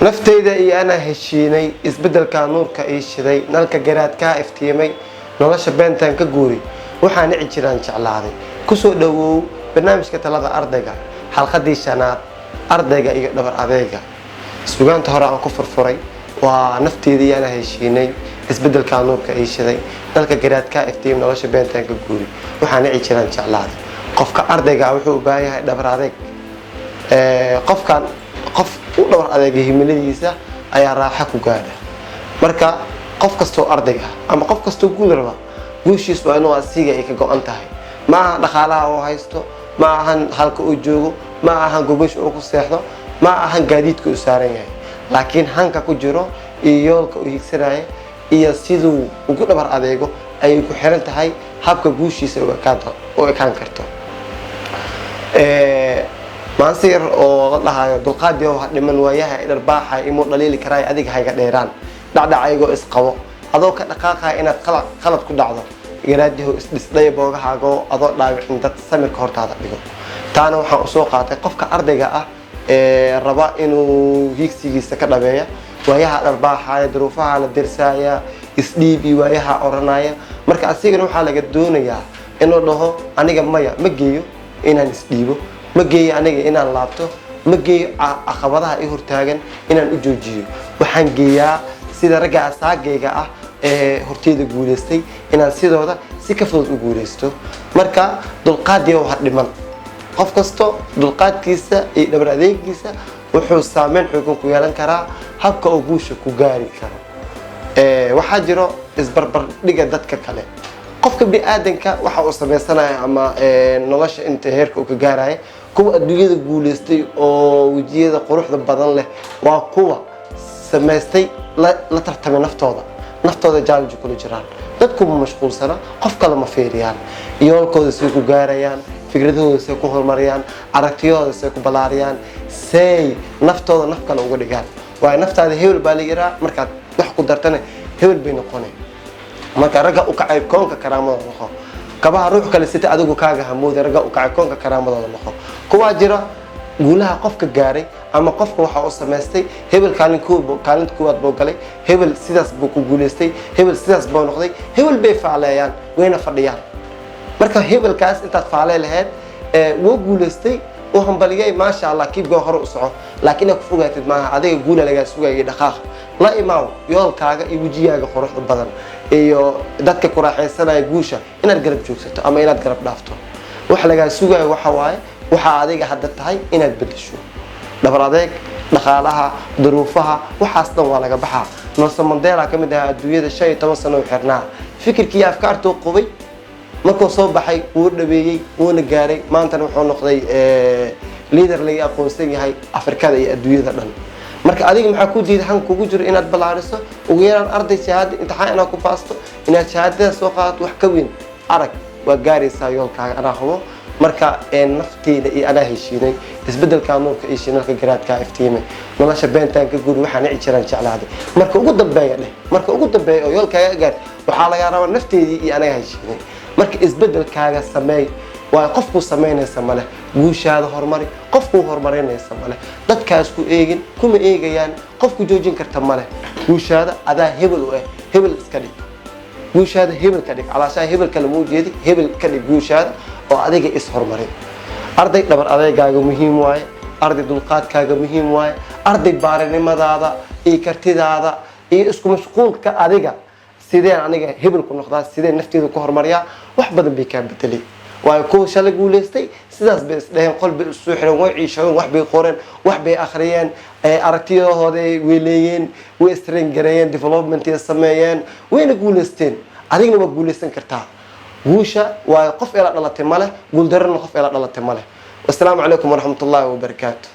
Naftayda iyo anaa heshiinay, isbeddelkaa nuurka ii shiday, nalka garaadkaa iftiimay, nolosha beentaan ka guuri, waxaa nici jiraan jeclaaday. Kusoo dhawow barnaamijka Talada Ardayga, xalqadii shanaad, ardayga iyo dhabar adeega. Sugaanta hore aan ku furfuray waa "Nafteyda iyo anaa heshiinay, isbeddelkaa nuurka ii shiday, nalka garaadkaa iftiimay, nolosha beentaan ka guuri, waxaa nici jiraan jeclaaday." Qofka ardayga wuxuu u baahan yahay dhabar adeeg. Qofkan qof u dhabar adeega himiladiisa ayaa raaxa ku gaadha. Marka qof kastoo ardayga ama qof kastoo guul raba, guushiis waa inuu asiga ay ka go-an tahay. Ma aha dhaqaalaha uu haysto, ma ahan halka uu joogo, ma ahan gogosha uu ku seexdo, ma ahan gaadiidka uu saaran yahay, laakiin hanka ku jiro iyo yoolka uu higsanaya iyo siduu ugu dhabar adeego ayay ku xiran tahay habka guushiisa u ekaan karto. Maansi yar oo la dhahayo "Dulqaadiyow ha dhiman, waayaha i dharbaaxay imuu dhaliili karaay, adiga hayga dheeraan, dhacdhacaygoo isqabo, adoo ka dhaqaaqaya inaad qalad ku dhacdo, garaadiho isdhisdhay boogahaagoo, adoo dhaawicin dad samirka hortaada dhigo." Taana waxaan usoo qaatay qofka ardayga ah ee raba inuu hiigsigiisa ka dhabeeya. Waayaha dharbaaxaya, duruufaha la dirsaaya, isdhiib iyo waayaha oranaya. Marka asigana waxaa laga doonayaa inuu dhaho: "Aniga maya, ma geeyo inaan isdhiibo, ma geeyo aniga inaan laabto, ma geeyo caqabadaha i hortaagan inaan u joojiyo. Waxaan geeyaa sida ragga asaagayga ah ee horteyda guulaystay, inaan sidooda si ka fudud u guulaysto." Marka dulqaadiyo ha dhiman. Qof kasto dulqaadkiisa iyo dhabar adeegiisa wuxuu saameyn xoogan ku yeelan karaa habka uu guusha ku gaari karo. Waxaa jiro isbarbardhiga dadka kale. Qofka biniaadanka waxa uu sameysanaya ama nolosha inta heerka uu ka gaaraya, kuwa adduunyada guuleystay oo wejiyada quruxda badan leh waa kuwa samaystay la tartamay naftooda, naftooda challenge kula jiraan. Dadku ma mashquulsana, qof kale ma fiiriyaan. Yoolkooda say ku gaarayaan, fikradahooda say ku horumariyaan, aragtiyahooda say ku balaariyaan, say naftooda naf kale uga dhigaan. Waayo, naftaada hebel baa la yiraa, markaad wax ku dartana hebel bay noqonay. Marka ragga u kacay koonka karaamadooda noqo. Kabaha ruux kale sita adigu kaaga hamooda. Ragga u kacay koonka karaamadooda noqo. Kuwaa jira guulaha qofka gaaray ama qofka waxa uu samaystay, hebel kaalin kaalinta koowaad buu galay, hebel sidaas buu ku guulaystay, hebel sidaas buu noqday, hebel bay faaleeyaan, wayna fadhiyaan. Marka hebelkaas intaad faalee lahayd, wuu guulaystay, uu hambaliyay, maasha Allah, keep go, hore u soco. Laakiin inaad ku fogaatid maaha. Adiga guula lagaa sugaya iyo dhaqaaq la imaaw. Yoolkaaga iyo wejigaaga quruxda badan iyo dadka ku raaxaysanaya guusha inaad garab joogsato ama inaad garab dhaafto, waxa lagaa sugayo waxa waaye waxaa adiga hadda tahay inaad bedesho. Dhabar adeeg, dhaqaalaha, duruufaha, waxaas dhan waa laga baxaa. Nelson Mandela ka mid ahaa adduunyada, 15 sano u xirnaa. Fikirkii iyo afkaartuu qubay markuu soo baxay wuu dhabeeyey, wuuna gaaray. Maantana wuxuu noqday leader laga aqoonsan yahay Afrikada iyo adduunyada dhan. Marka adiga maxaa ku diiday han kugu jiro inaad ballaariso? Ugu yaraan arday shahaada imtixaan inaad ku baasto, inaad shahaadada soo qaadato, wax ka weyn arag, waa gaaraysaa yoolkaaga, anaa hubo. Marka nafteyda iyo anaa heshiinay, isbedelkaa nuurka iyo shinalka garaadkaa iftiimay, nolosha beentaan ka guri, waxaa nici jiraan jeclaaday. Marka ugu dambeeya dheh, marka ugu dambeeya oo yoolkaaga gaar, waxaa lagaa rabaa "nafteydii iyo anaga heshiinay". Marka isbedelkaaga sameey, waayo qofkuu samaynaysa male. Guushaada horumari, qofkuu horumarinaysa male. Dadkaas ku eegin, kuma eegayaan. Qofku joojin karta male. Guushaada adaa hebel u ah. Hebel iska dhig guushaada, hebel ka dhig. Calaashaha hebel kale ma ujeedi, hebel ka dhig guushaada oo adiga is horumarin. Arday, dhabar adeegaaga muhiim waaye. Arday, dulqaadkaaga muhiim waaye. Arday, baarinimadaada iyo kartidaada iyo isku mashquulka adiga, sideen aniga hebel ku noqdaa, sideen nafteeda ku horumariyaa, wax badan bay kaa bedelay. Waayo, kuwa shalay guulaystay sidaas bay isdheheen, qol bay isu xireen, way ciishadeen, wax bay qoreen, wax bay akhriyeen, aragtiyahooday weeleeyeen, way istrain gareeyeen, development ay sameeyeen, wayna guulaysteen. Adigna waa guulaysan kartaa. Guusha waayo qof ela dhalatay male, guuldarrana qof ela dhalatay male. Wasalaamu calaykum waraxmat ullaahi wabarakaatu.